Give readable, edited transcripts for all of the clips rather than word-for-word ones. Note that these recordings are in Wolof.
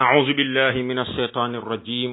أعوذ بالله من الشيطان الرجيم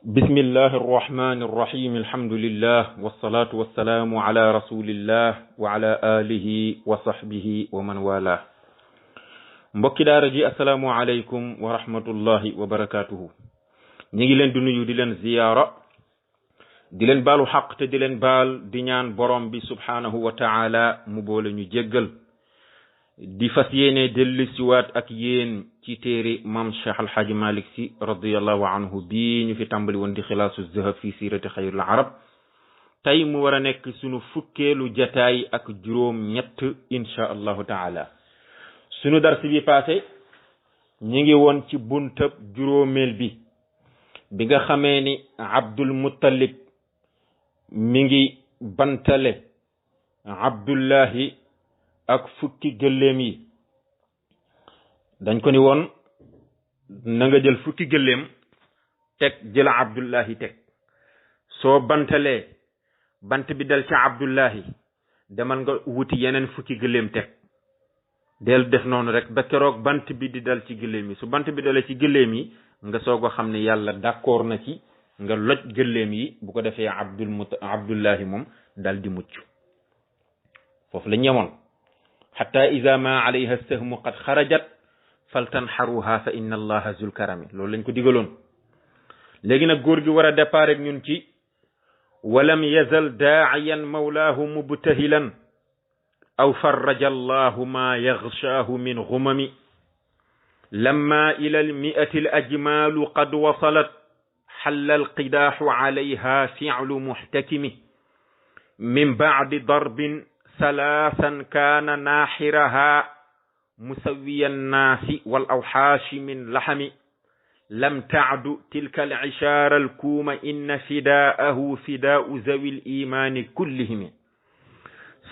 بسم الله الرحمن الرحيم الحمد لله والصلاة والسلام على رسول الله وعلى آله وصحبه ومن والاه mbokki daara ji assalaamu aleykum wa rahmatullahi wa barakatuhu ñi ngi leen di nuyu di leen ziyaara di leen baalu xaq te di leen baal di ñaan borom bi subhanahu wa taala mu boole ñu jéggal di fas yéene dellu siwaat ak yéen ci téere mam Cheikh Alhaaji Malick Sy radiallahu anhu bii ñu fi tàmbali woon di xilaasu zahab fi siirati xayril arab tey mu war a nekk sunu fukkeelu jataay ak juróom ñett insha allahu taala sunu dars bi passé ñi ngi woon ci buntab juróomeel bi nga xamee ni Abdul Muttalib mi ngi bantale Abdullahi ak fukki gëléem yi dañ ko ni woon na nga jël fukki gëléem teg jël Abdullahi teg soo bantalee bant bi dal ci Abdullahi demal nga wuti yeneen fukki gëléem teg del def noonu rek ba keroog bant bi di dal ci gëléem yi su bant bi dalee ci gëléem yi nga soog a xam ne yàlla d'accord na ci nga loj gëléem yi bu ko defee Abdullahi moom dal di mucc foofu la ñemoon xatta ida ma alayha sahmu qad xarajat faltanxaruha fa inna allaha zul karami loolu lañ ko digaloon léegi nag góor gi war a départ ak ñun ci walam yazal daa'iyan mawlaahu mubtahilan aw farraja allahu ma yaxshaahu min xumami lamma ila almi'ati alajmaalu qad wasalat xalla alqidaaxu alayha fi'lu muxtakimi min ba'di darbin salaasan kaana naaxiraha musawiya annaasi wal awxaashi min laxami lam taadu tilka alcishaara alkuuma inna fidaahu fidaau zawi limaani kullihimi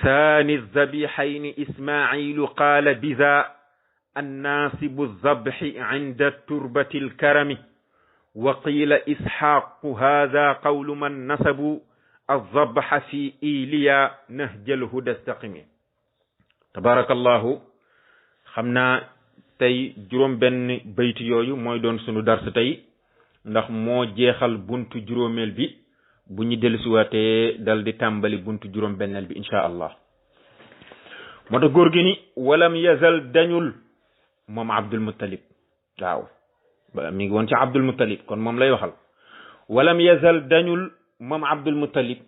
saani zabixayni ismaacilu qaala biza annaasibu zabxi cinda turbati alkarami wa qiila isxaaqu haada qawlu man nasabu الضبح في إيليا نهج الهدى استقم تبارك الله خمنا تاي جروم بن بيت يوyu mooy doon sunu dars tey ndax moo jeexal buntu juróomeel bi bu ñu dellusiwaatee dal di tàmbali buntu juróom benneel bi insha allah moo tax góor gi ni walam yazal dañul moom Abdul Muttalib waaw mi ngi woon ci Abdul Muttalib kon moom lay waxal walam yazal dañul moom Abdul Muttalib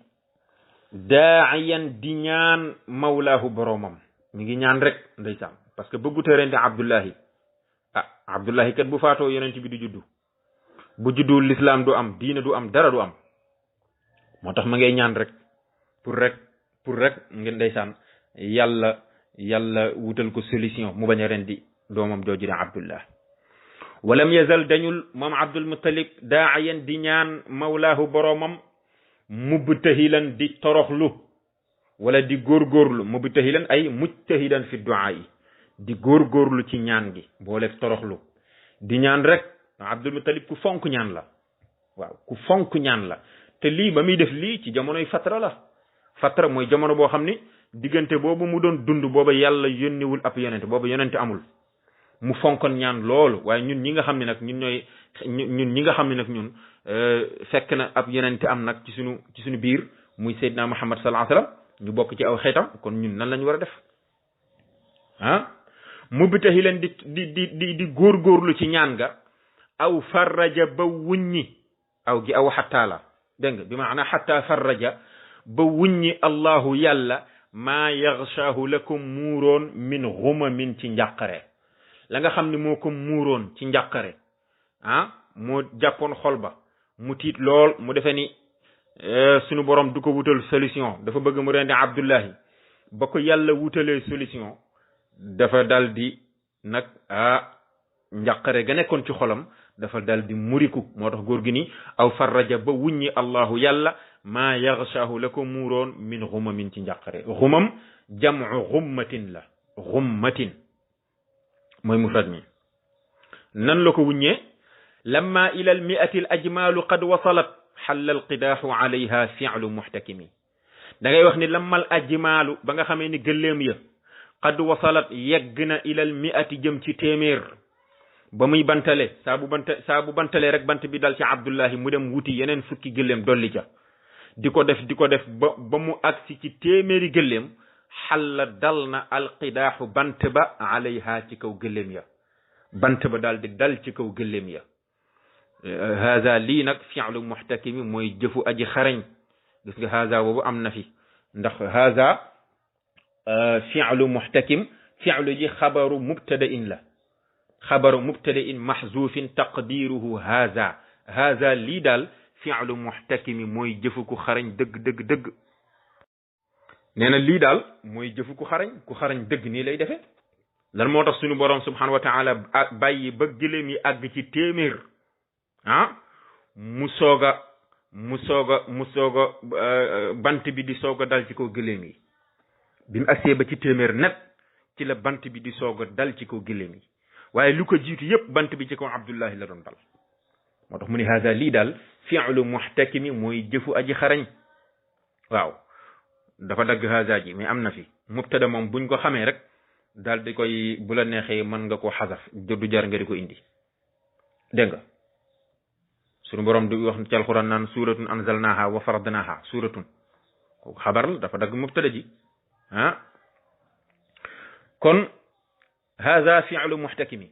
daa'iyan di ñaan mawlaahu boroomam mi ngi ñaan rek ndeysaan parce que bëggu rendi Abdullahi Abdullahi kat bu faatoo yonent bi du juddu bu juddu l'islam du am diine du am dara du am moo tax ma ngay ñaan rek pour rek ngeen ndeysaan yàlla wutal ko solution mu bañ a rendi doomam jooju de Abdullah walam yazal dañul moom Abdul Muttalib daa'iyan di ñaan mawlaahu boroomam mubtahilan di toroxlu wala di góorgóorlu mubtahilan ay mujtahidan fi du'a yi di góorgóorlu ci ñaan gi booleeg toroxlu di ñaan rek Abdul Muttalib ku fonk ñaan la waaw ku fonk ñaan la te lii ba muy def lii ci jamonoy fatra la fatra mooy jamono boo xam ni diggante boobu mu doon dund booba yàlla yónniwul ab yonente booba yonente amul mu fonkoon ñaan loolu waaye ñun ñi nga xam ne nag ñun ñi nga xam ne nag ñun fekk na ab yonente am nag ci suñu biir muy Seydina Muhammad sallallahu alayhi wasallam ñu bokk ci aw xeetam kon ñun nan lañu war a def mubtahilan di góorgóorlu ci ñaan ga aw farraja ba wuññi aw gi aw xattaa la dégg nga bi maana xatta farraja ba wuññi allahu yàlla maa yaxshaahu la ko muuroon min xumamin ci njàqare la nga xam ne moo ko muuroon ci njàqare moo jàppoon xol ba mu tiit lool mu defe ni sunu borom du ko wutal solution dafa bëgg mu rendi Abdullahi ba ko yàlla wutalee solution dafa dal di nag njàqare ga nekkoon ci xolam dafa dal di muriku moo tax góor gi ni aw farraja ba wuññi allahu yàlla maa yaxshaahu la ko muuroon min xumamin ci njàqare xumam jamu xummatin la xummatin mooy mufrad mi nan la ko wuññee lamma ila al mi'ati al ajmalu qad wasalat xalla al qidaaxu alayha fi'lu muxtakimi da ngay wax ni lammal ajmalu ba nga xamee ni gëléem ya qad wasalat yegg na ila al mi'ati jëm ci téeméer ba muy bantale saa bu bantale rek bant bi dal ci Abdullahi mu dem wuti yeneen fukki gëléem dolli ca di ko def ba mu agsi ci téeméeri gëléem xalla dal na alqidaaxu bant ba alayha ci kaw gëléem ya bant ba daal di dal ci kaw gëléem ya haza lii nag fi'lu muxtakimi mooy jëfu aji xarañ gis nga haza boobu am na fi ndax haza fi'lu muxtakim fi'lu ji xabaru mubtada'in la xabaru mubtada'in maxzuufin taqdiruhu haza lii daal fi'lu muxtakimi mooy jëfu ku xarañ dëgg nee na lii daal mooy jëfu ku xarañ dëgg nii lay defee lan moo tax suñu borom subhanahu wa taala bàyyi ba gëléem yi àgg ci téeméer mu soog a bant bi di soog a dal ci kaw gëléem yi bi mu agsee ba ci téeméer net ci la bant bi di soog a dal ci kaw gëléem yi waaye lu ko jiitu yépp bant bi ci kaw Abdullahi la doon dal moo tax mu ne haza lii daal fi'lu muxtakimi mooy jëfu aji xarañ waaw dafa dagg haza ji mais am na fi mubtada moom buñ ko xamee rek daal di koy bu la neexee mën nga ko xasaf du jar nga di ko indi dégg nga suñu borom du wax ci alquran naan suratun anzalnaha wa faradnaha suratun kooku xabar la dafa dagg mubtada ji kon haza fi'lu muxtakimi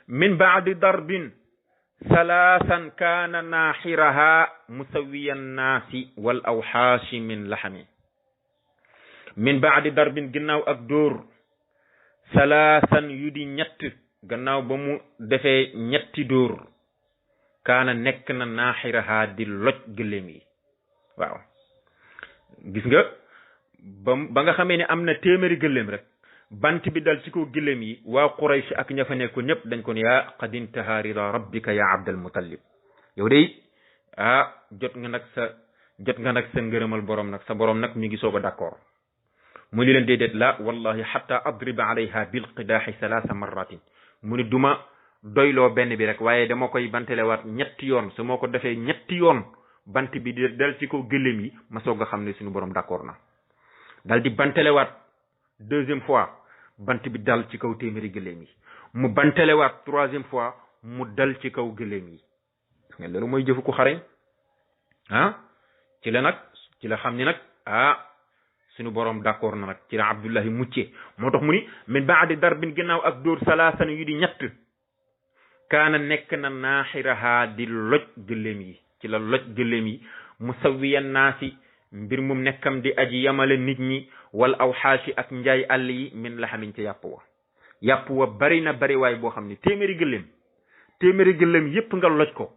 min baadi darbin salaasan kaana naaxiraha musawiya nnaasi wal awxaashi min laxami min baadi darbin gannaaw ak dóor salaasan yu di ñett gannaaw ba mu defee ñetti dóor kaana nekk na naaxiraha di loj gëléem yi waaw gis nga ba nga xamee ne am na téeméeri gëléem rek bant bi dal ci kaw gëléem yi waa Quraysh ak ña fa nekkoon ñëpp dañ ko ne yaa qad intaha rida rabbika ya Abdal Muttalib yow de jot nga nag sa ngërëmal borom nag sa borom nag mi ngi soog a d'accord mu li leen déedéet la wallahi xatta adriba alayha bilqidaaxi salaasa marratin mu ni duma doyloo benn bi rek waaye dama koy bantelewaat ñetti yoon su moo ko defee ñetti yoon bant bi di dal ci kaw gëléem yi ma soog a xam ne suñu borom d'accord na dal di bantelewaat deuxième fois bant bi dal ci kaw téeméeri gëléem yi mu bantelewaat troisième fois mu dal ci kaw gëléem yi nga loolu mooy jëfu ku xarañ ci la xam ni nag suñu borom d'accord na nag ci la Abdullahi muccee moo tax mu ni min baadi darbin gannaaw ak dóor salaasan yu di ñett kaana nekk na naaxiraha di loj gëléem yi ci la loj gëléem yi musawiyan naasi mbir mum nekkam di aji yamale nit ñi wal awxaashi ak njaay àll yi min laxamiñ ca yàpp wa bari na bari waay boo xam ne téeméeri gëléem yépp nga loj ko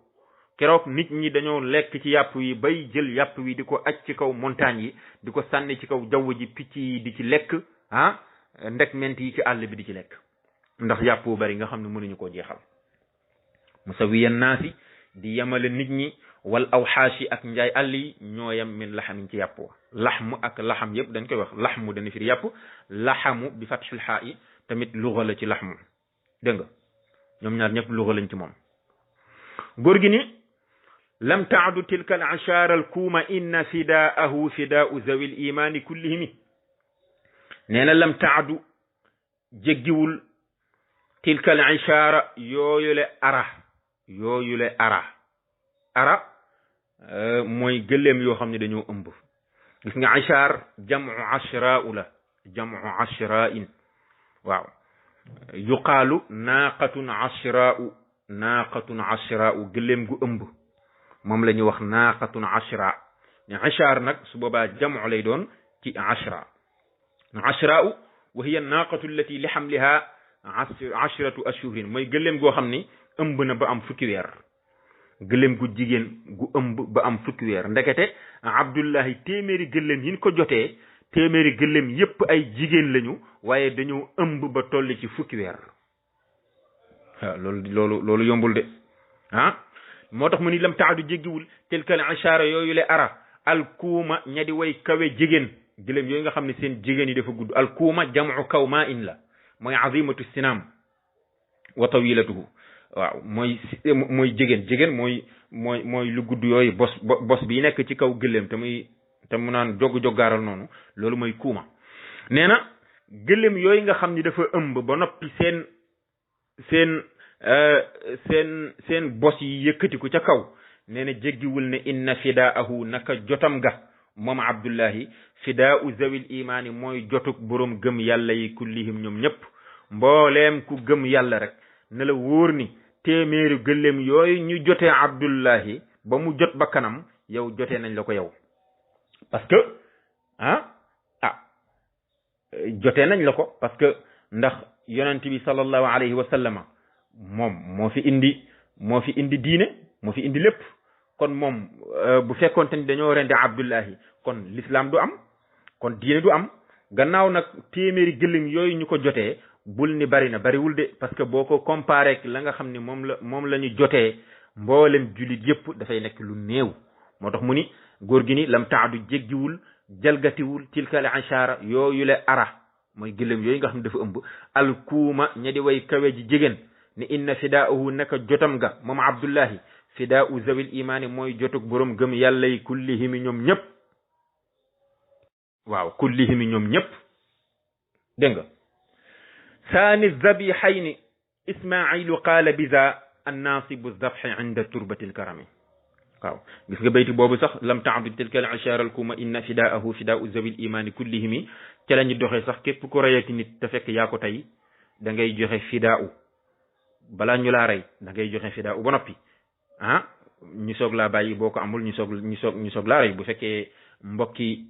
keroog nit ñi dañoo lekk ci yàpp yi bay jël yàpp wi di ko aj ci kaw montagne yi di ko sànni ci kaw jaww ji picc yi di ci lekk ndek ment yi ci àll bi di ci lekk ndax yàpp wu bari nga xam ne mënuñu koo jeexal musawiyan naasi di yamale nit ñi wal awxaashi ak njaay àll yi ñooyam min laxamiñ ci yàpp wa laxmu ak laxam yëpp dañ koy wax laxmu dana firi yàpp laxamu bi fatxil xaa yi tamit luxa la ci laxmu dégg nga ñoom ñaar ñëpp luxa lañ ci moom góor gi ni lam taadu tilka al ashaara al kuuma inna fidaahu fidaau zawi l imaani kullihimi nee na lam taadu jéggiwul tilka al ashaara yooyule ara mooy gëléem yoo xam ne dañoo ëmb gis nga ashaar jamu ashraa'u la jamu ashraa'in waaw yuqaalu naaqatun ashraa'u gëléem gu ëmb moom la ñuy wax naaqatun ashra ne ashaar nag su boobaa jamu lay doon ci ashraa'u wa hiya naaqatu allati li hamliha ashratu ashhurin mooy gëléem goo xam ni ëmb na ba am fukki weer gëléem gu jigéen gu ëmb ba am fukki weer ndekete Abdullahi téeméeri gëléem yi ñu ko jotee téeméeri gëléem yépp ay jigéen lañu waaye dañoo ëmb ba toll ci fukki weer waaw loolu yombul de moo tax mu ni lam taadu jéggiwul tilkal ashaara yooyu le ara alkuuma ña di way kawe jigéen gëléem yooyu nga xam ne seen jigéen yi dafa gudd alkuuma jamu kawma in la mooy azimatu sinam wa tawilatuhu waaw mooy jigéen mooy lu gudd yooyu bos bi nekk ci kaw gëléem te mu naan joggaaral noonu loolu mooy kuuma nee na gëléem yooyu nga xam ni dafa ëmb ba noppi seen seen bos yi yëkkatiku ca kaw nee na jéggiwul ne inna fidaahu naka jotam ga moom Abdullahi fidaau zawil imaani mooy jotuk boroom gëm yàlla yi kullihim ñoom ñëpp mbooleem ku gëm yàlla rek ne la wóor ni téeméeri gëléem yooyu ñu jotee Abdullahi ba mu jot ba kanam yow jotee nañ la ko yow parce que jotee nañ la ko parce que ndax yonent bi sallallahu alayhi wa sallama moom moo fi indi diine moo fi indi lépp kon moom bu fekkoonte ni dañoo rendi Abdullahi kon l'islam du am kon diine du am gannaaw nag téeméeri gëléem yooyu ñu ko jotee bul ni bari na bariwul de parce que boo ko comparé ak la nga xam ni moom la ñu jotee mboolem jullit yëpp dafay nekk lu néew moo tax mu ni góor gi ni lam taadu jéggiwul jalgatiwul tilkal ashara yooyu le ara mooy gëléem yooyu nga xam ne dafa ëmb alkuuma ña di way kawe ji jigéen ni inna fidaahu naka jotam ga moom Abdullahi fidaau zawil imaani mooy jotug borom gëm yàlla yi kullihimi ñoom ñëpp waaw kullihimi ñoom ñëpp dégg nga saani zabihayni ismailu qaala biza annaasibu zabhi inda turbatil karami waaw gis nga bayti boobu sax lam taabdu tilka al ashara al kuma inna fidaahu fidaau zawil imaani kullihimi ca la ñu doxee sax képp ku rey ak nit te fekk yaa ko tey da ngay joxe fidaau balaa ñu laa rey da ngay joxe fidaau ba noppi ñu soog laa bàyyi boo ko amul ñu soog laa rey bu fekkee mbokki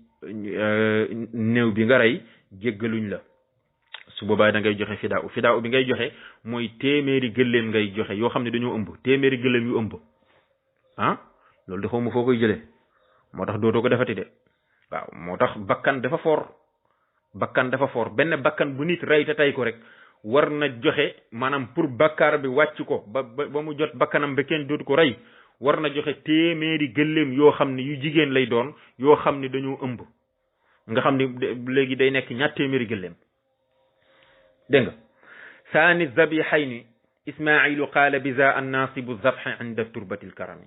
néew bi nga rey jéggaluñ la su boobaa da ngay joxe fidaau bi ngay joxe mooy téeméeri gëléem ngay joxe yoo xam ne dañoo ëmb téeméeri gëléem yu ëmb loolu de xaw ma foo koy jëlee moo tax dootoo ko defati de waaw moo tax bakkan dafa foor benn bakkan bu nit rey te tey ko rek war na joxe maanaam pour bakkaar bi wàcc ko ba mu jot bakkanam ba kenn dootu ko rey war na joxe téeméeri gëléem yoo xam ne yu jigéen lay doon yoo xam ne dañoo ëmb nga xam ne léegi day nekk ñaar téeméeri gëléem dégg nga saani zabihayni ismailu qaala biza annaasibu zabhi inda turbatil karami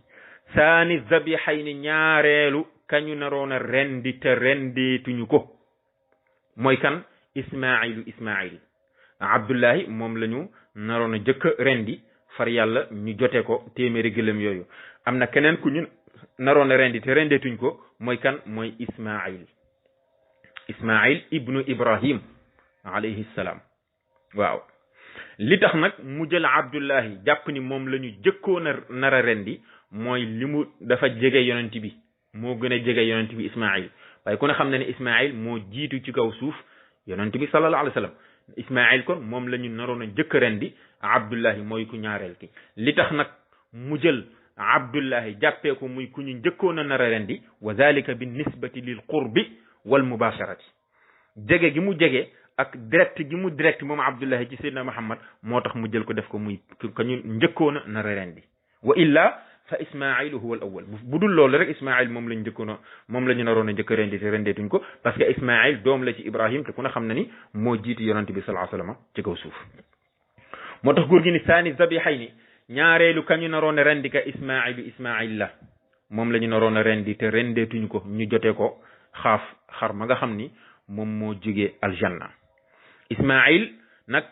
saani zabihayni ñaareelu kañu naroon a rendi te rendeetuñu ko mooy kan ismail Abdullahi moom la ñu naroon a jëkk rendi far yàlla ñu jote ko téeméeri gëlëm yooyu am na keneen ku ñu naroon a rendi te rendeetuñ ko mooy kan mooy Ismail ibnu Ibrahim alayhi salaam waaw li tax nag mu jël Abdullahi jàpp ni moom la ñu jëkkoon a nar a rendi mooy li mu dafa jege yonent bi moo gën a jege yonent bi Ismail waaye ku ne xam na ne Ismail moo jiitu ci kaw suuf yonent bi sallallahu alayhi wa sallam Ismail kon moom la ñu naroon a jëkk rendi Abdullahi mooy ku ñaareel ki li tax nag mu jël Abdullahi jàppee ko muy ku ñu njëkkoon a nar a rendi wa zalika bi nisbati lil qurbi wal mubasharati jege gi mu jege ak direct gi mu direct moom Abdullahi ci Seydina Muhammad moo tax mu jël ko def ko muy ka ñu njëkkoon a nar a rendi wa illa fa Ismailu huwa al awwal bu dul loolu rek Ismail moom lañ njëkkoon moom la ñu naroon a njëkk a rendi te rendeetuñ ko parce que Ismail doom la ci Ibrahim te ku ne xam na ni moo jiitu yonante bi sallallahu alayhi wa sallam ci kaw suuf moo tax góor gi ni saani zabihayni ñaareelu kañu naroon a rendi ka Ismail la moom la ñu naroon a rendi te rendeetuñ ko ñu jotee ko xar ma nga xam ni moom moo jógee aljanna Ismail nag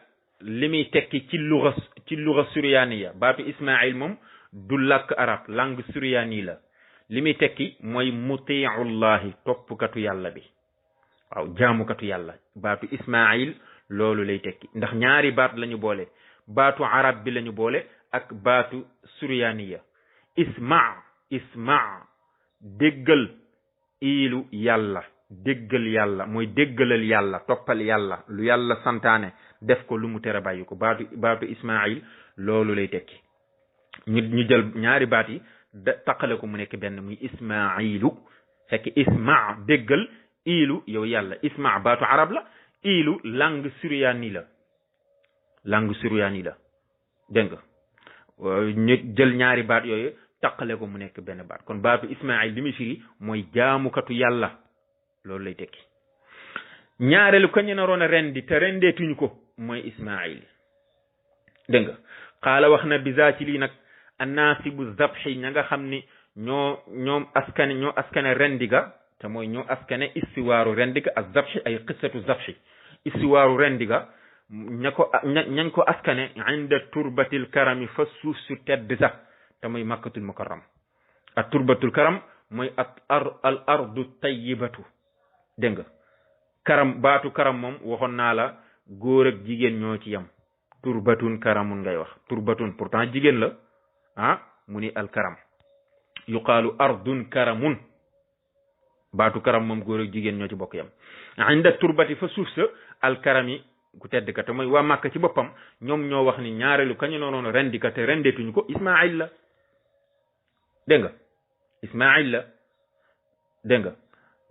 li muy tekki ci luga suryaaniya baatu Ismail moom du làkk arab langue suryaani la li muy tekki mooy mutiullahi toppkatu yàlla bi waaw jaamukatu yàlla baatu Ismail loolu lay tekki ndax ñaari baat lañu boole baatu arab bi lañu boole ak baatu suryaaniya isma déggal iilu yàlla déggal yàlla mooy déggalal yàlla toppal yàlla lu yàlla santaane def ko lu mu tere bàyyi ko baatu Ismail loolu lay tekki ñu jël ñaari baat yi taqale ko mu nekk benn muy Ismailu fekk isma déggal iilu yow yàlla isma baatu arab la iilu langue suryaani la dégg nga ñu jël ñaari baat yooyu taqale ko mu nekk benn baat kon baatu Ismail li muy firi mooy jaamukatu yàlla loolu lay tekki ñaareelu kañ naroon a rendi te rendeetuñu ko mooy Ismail dégg nga xaala wax na bisa ci lii nag annaasibu zabhi ña nga xam ni ñoo askane rendi ga te mooy ñoo askane istiwaaru rendi ga ak zabhi ay qissatu zabhi istiwaaru rendi ga ñañ ko askane inda turbatil karami fa suuf su tedd sax te muy makkatul mukarram ak turbatul karam mooy al ardu tayyibatu dégg nga karam baatu karam moom waxoon naa la góor ak jigéen ñoo ci yam turbatun karamun ngay wax turbatun pourtant jigéen la mu ni al karam yuqaalu ardun karamun baatu karam moom góor ak jigéen ñoo ci bokk yam inda turbati fa suuf sa al karami ku tedd ka te mooy waa Màkka ci boppam ñoom ñoo wax ni ñaareelu kañu noonoon rendi ka te rendeetuñu ko Ismaayil la dégg nga Ismaayil la dégg nga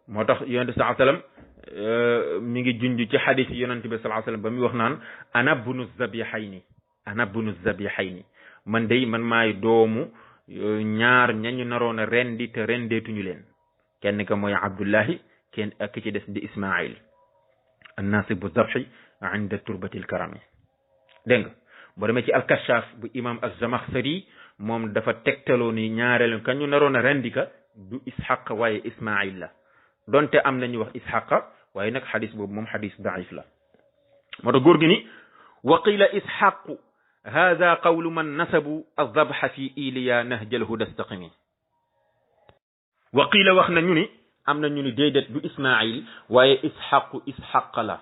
moo tax yonente sallallahu alayhi wasallam mi ngi junj ci xadis yi yonente bi sallallahu alayhi wasallam ba muy wax naan ana bunu zabihayni man maay doomu ñaar ñañu naroon a rendi te rendeetuñu leen kenn ka mooy Abdullahi kenn ak ci des di Ismaayil annasibu zabhi inda turbatil karami dégg nga boo demee ci alkashaf bu imam az-Zamakhshari moom dafa tegtaloo ni ñaareelu kañu naroon a rendi ka du Ishaq waaye Ismaayil la donte am nañu wax Ishaqa waaye nag xadis boobu moom xadis daif la moo tax góor gi ni wa qila Ishaqu hada qawlu man nasabu az-zabha fi iliya nahjal huda staqimi wa qila wax na ñu ni am na ñu ni déedéet du Ismaayil waaye Ishaq la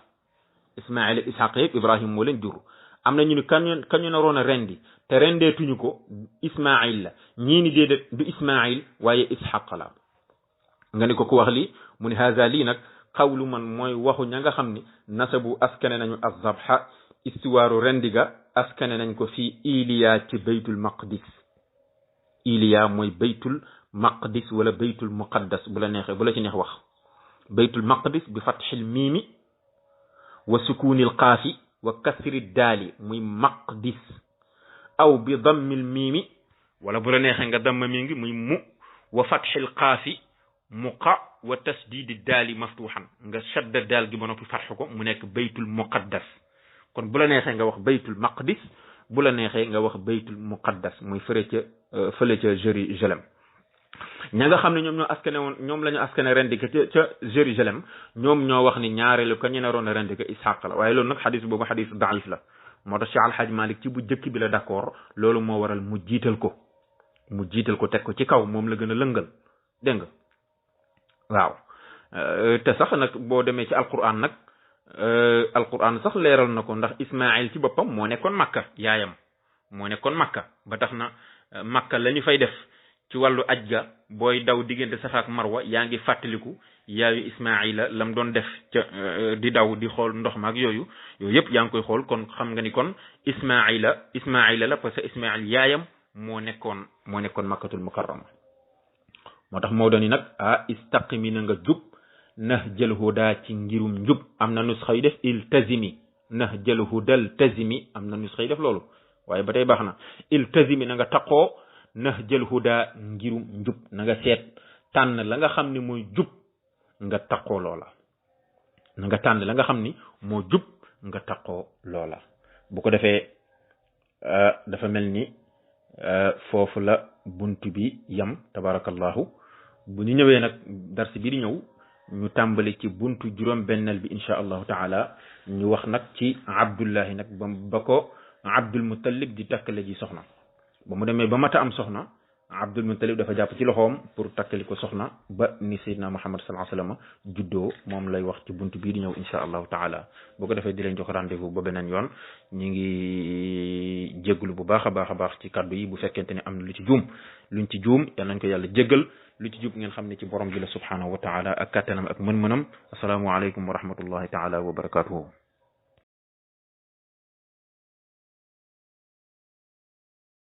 Ismaayil ak Ishaq yëpp Ibrahim moo leen jur am na ñu ni kañu naroon a rendi te rendeetuñu ko Ismaayil la ñii ni déedéet du Ismaayil waaye Ishaq la nga ni ko ku wax lii mu ni haza lii nag xawlu man mooy waxu ña nga xam ni nasabu askane nañu az-zabha istiwaaru rendiga askane nañ ko fii Iliya ci baytul maqdis Iliya mooy baytul maqdis wala baytul muqaddas bu la neexee bu la ci neex wax baytul maqdis bi fathil miimi wa sukunil qaafi wa kasri daali muy maqdis aw bi dammil miimi wala bu la neexee nga damma mi ngi muy mu wa fathil qaafi muqa wa tasdidi daali maftuhan nga shadda daal gi ba noppi fatxu ko mu nekk baytul muqaddas kon bu la neexee nga wax baytul maqdis bu la neexee nga wax baytul muqaddas muy fële ca Jérusalem ña nga xam ne ñoom ñoo askane woon ñoom la ñu askane rendi ka ca Jérusalem ñoom ñoo wax ni ñaareelu ka ñu naroon a rendi ka Ishaq la waaye loolu nag xadis boobu xadis daif la moo tax Cheikh Alhaj Malik ci bu jëkk bi la d'accord loolu moo waral mu jiital ko teg ko ci kaw moom la gën a lëngal dégg nga waaw te sax nag boo demee ci alquran nag alquran sax leeral na ko ndax Ismaayil ci boppam moo nekkoon Makka yaayam moo nekkoon Makka ba tax na Makka la ñu fay def ci wàllu aj ga booy daw diggante Safa ak Marwa yaa ngi fàttaliku yaayu Ismaayila lam doon def ca di daw di xool ndox ma ak yooyu yëpp yaa ngi koy xool kon xam nga ni kon Ismaayila la parce que Ismaayil yaayam moo nekkoon Makkatul Mukarrama moo tax moo doon ni nag istaqimi na nga jub nahjal huda ci ngirum njub am na nusxa yu def iltazimi nahjal hudal tazimi am na nusxa yu def loolu waaye ba tey baax na iltazimi na nga taqoo nahjal huda ngirum njub na nga seet tànn la nga xam ni mooy jub nga taqoo loola na nga tànn la nga xam ni moo jub nga taqoo loola bu ko defee dafa mel ni foofu la buntu bi yam tabarakallahu bu ñu ñëwee nag darsi bi di ñëw ñu tàmbali ci buntu juróom-benneel bi insha allahu taala ñu wax nag ci Abdullahi nag ba ko Abdul Muttalib di takkale ji soxna ba mu demee ba mata am soxna Abdul Muttalib dafa jàpp ci loxoom pour takkali ko soxna ba ni Seydina Muhammad sallallahu alayhi wasallam juddoo moom lay wax ci buntu bii di ñëw insha allahu taala boo ko defee di leen jox rendez-vous ba beneen yoon ñu ngi jégglu bu baax a baax ci kaddu yi bu fekkente ne am na luñ ci juum yal nañ ko yàlla jéggal lu ci jub ngeen xam ne ci borom bi la subhanahu wa taala ak kattanam ak mën-mënam asalaamu aleykum wa rahmatullahi taala wa barakatuhu